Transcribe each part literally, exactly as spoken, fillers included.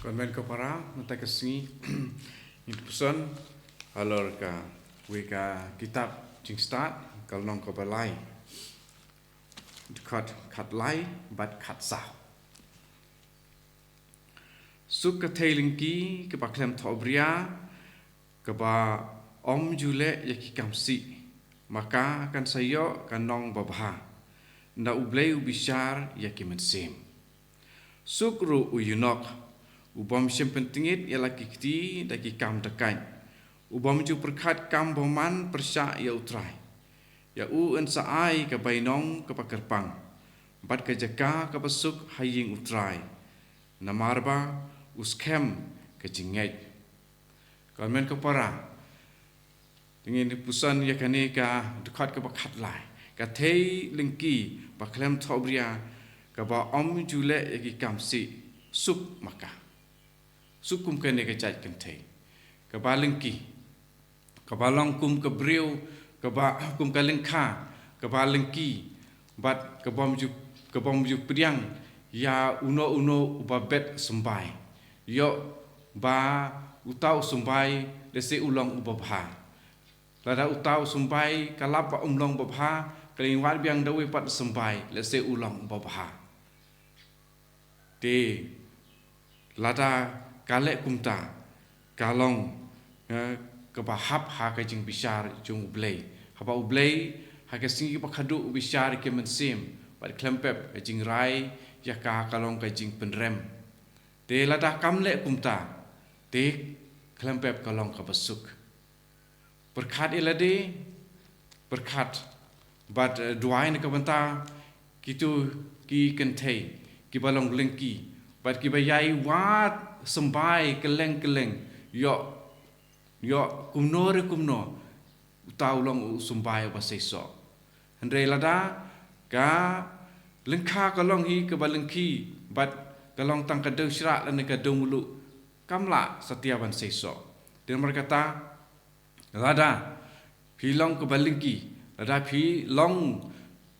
Khublei ko para, mynta ka sngi ngin puson halor kawei ka kitab Jingstad, ka lynnong kaba lai, dkhot khatlai bad khatsaw. Suk ka thei lyngki kaba khlem thohbria, kaba ym ju leh ïa ki kam sih, ma ka kan sa ïoh ka nong babha, na U Blei u bishar ïa ki mynsiem. Suk ruh u ïunok u bym shym pyntngit ïa la ki kti da ki kam dakaid, u bym ju pyrkhat kam bymman pyrshah ïa U Trai. Ïa u yn sa ai ka bainong kaba kyrpang, bad ka jaka kaba suk ha ïing U Trai, namar ba u skhem ka jingngeit. Khublei ko para, te ngin puson ïa kane ka dkhot kaba khatlai. Ka thei lyngki ba khlem thohbria, kaba ym ju leh ïa ki kam sih, suk ma ka. Suk kum kane ka jait kynthei kaba lyngki, kaba long kum ka briew, kaba kum ka lyngkha kaba lyngki, bad ka bym ju, ka bym ju pdiang ïa uno uno uba bet symbai. Ïoh ba uta u symbai lehse u long uba bha. Lada uta u symbai ka lap ba um long babha, ka la ïeng wad biang da uwei pat u symbai lehse u long babha. Te lada ka leh kumta, ka long, eh, kaba hap ha ka jingbishar jong U Blei. Haba U Blei ha ka sngi kaba khadduh u bishar ïa ki mynsiem, bad khlem pep ka jingrai ïa ka ka long ka jingpynrem. Te lada kam leh kumta, te khlem pep ka long kaba suk. Pyrkhat ïa lade, pyrkhat bad, eh, duwai na ka bynta kito ki kynthei kiba long lyngki, bad kiba ïai wad symbai kylleng kylleng, ïoh, ïoh kumno re kumno, uta u long u symbai uba seisoh. Hynrei lada ka lyngkha ka long hi kaba lyngkhi, bad ka long tang ka dewshrah lane ka dewmluh, kam lah satia ban seisoh. Te namar kata, lada phi long kaba lyngki, lada phi long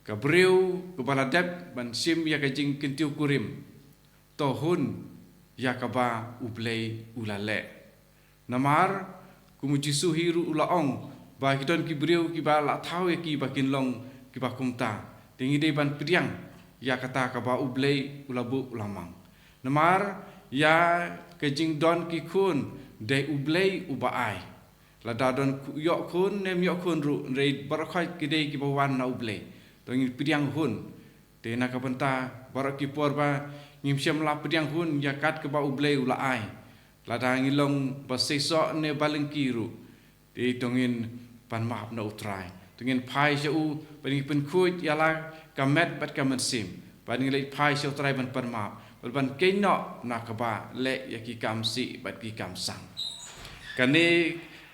ka briew kaba la dep ban shim ïa ka jingkyntiew kurim, to hun ïa kaba U Blei u la leh. Namar kum u Jisu hi ruh u la ong ba ki don ki briew kiba la thaw ïa ki ba kin long kiba kumta. Te ngi dei ban pdiang ïa kata kaba U Blei u la buh u la mang. Namar ïa ka jingdon ki khun dei U Blei uba ai. Lada don khu-, ïoh khun ne ym ïoh khun ruh, hynrei baroh khoit ki dei kiba wan na U Blei. To ngin pdiang hun. Te na ka bynta baroh ki por ba ngim shym la pdiang hun ïa kat kaba U Blei u la ai, lada ngi long ba seisoh ne ba lyngki ruh, te to ngin pan map na U Trai. To ngin phai sha u, bad ngin pynkhuid ïa la ka met bad ka mynsiem, bad ngin leit phai sha U Trai ban pan map, bad ban kynnoh na kaba leh ïa ki kam sih bad ki kam sang. Kane,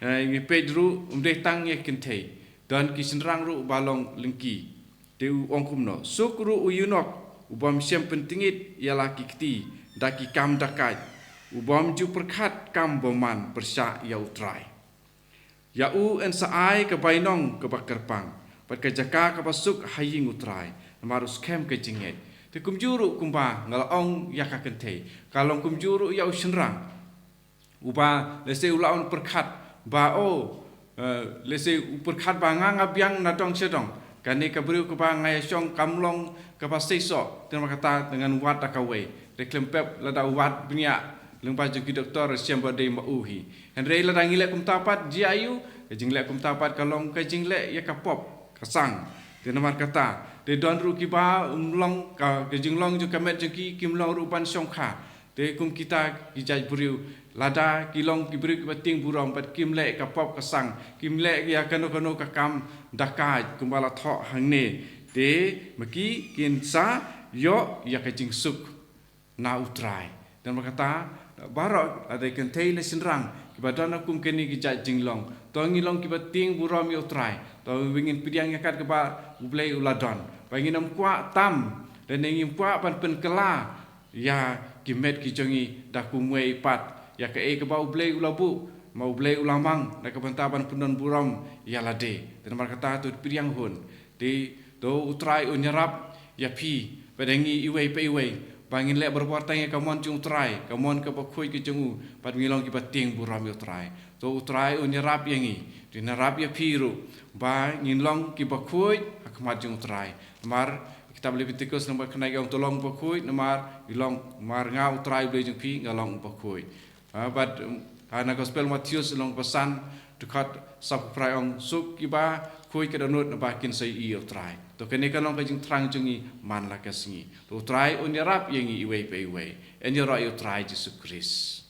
eh, ngi peit ruh, ym dei tang ïa ki kynthei, don ki shynrang ruh ba long lyngki. Te u ong kumno: Suk ruh u ïunok u bym shym pyntngit ïa la ki kti da ki kam dakaid, u bym ju pyrkhat kam bymman pyrshah ïa U Trai. Ïa u yn sa ai ka bainong kaba kyrpang, bad ka jaka kaba suk ha ïing U Trai, namar u skhem ka jingngeit. Te kumjuh ruh kumba nga la ong ïa ka kynthei, ka long kumjuh ruh ïa u shynrang. Uba lehse u la wan pyrkhat ba, oh, eh, lehse u pyrkhat ba nga nga biang na dong sha dong. Kane ka briew kaba nga ïashong kam long kaba seisoh, te namar kata te ngan wad da kawei. Te khlem pep lada u wad bniah lyngba jong ki doktor, shem ba dei ma u hi. Hynrei lada ngi leh kumta pat, jia aiu? Ka jingleh kumta pat ka long ka jingleh ïa ka pop ka sang. Te namar kata, te don ruh kiba ym long, ka, ka jinglong jong ka met jong ki, kim long ruh ban shongkha. Te kum kita ki jait briew, lada ki long ki briew kiba tieng burom, bad kim leh ka pop ka sang, kim leh ïa kano kano ka kam dakaid kumba la thoh hangne, te ma ki kin sa ïoh ïa ka jingsuk na U Trai. Te namar kata, baroh, lada kynthei ne shynrang kiba don ha kum kine ki jait jinglong, to ngin long kiba tieng burom ïa U Trai. To ba ngin pdiang ïa kat kaba U Blei u la don, ba ngin ym kwah tam, lane ngim kwah ban pynkylla ïa ki met ki jong ngi da kumwei pat ïa kaei kaba U Blei u la buh, ma U Blei u la mang na ka bynta ban pyndon burom ïa lade. Te namar kata to pdiang hun. Te to U Trai un ïarap ïa phi, bad ïa ngi iwei pa iwei, Ba ngin leh barabor tang ïa ka mon jong U Trai, ka mon kaba khuid ka jong u, bad ngin long kiba tieng burom ïa U Trai. To U Trai un ïarap ïa ngi, un ïarap ïa phi ruh, ba ngin long kiba khuid ha khmat jong U Trai. Namar kitab Leviticus lynnong ba khyndai ka ong to long ba khuid, namar i long, namar nga U Trai U Blei jong phi nga long uba khuid. Ah, bad, um, ha na gospel Mathaios lynnong ba san, dkhot sawphew phra ong, suk kiba khuid ka dohnud naba kin sa ïohi ïa U Trai. To kane kan long ka jingthrang jong ngi man la ka sngi. To U Trai un ïarap ïa ngi iwei pa iwei. Yn ïaroh ïa U Trai Jisu Khrist.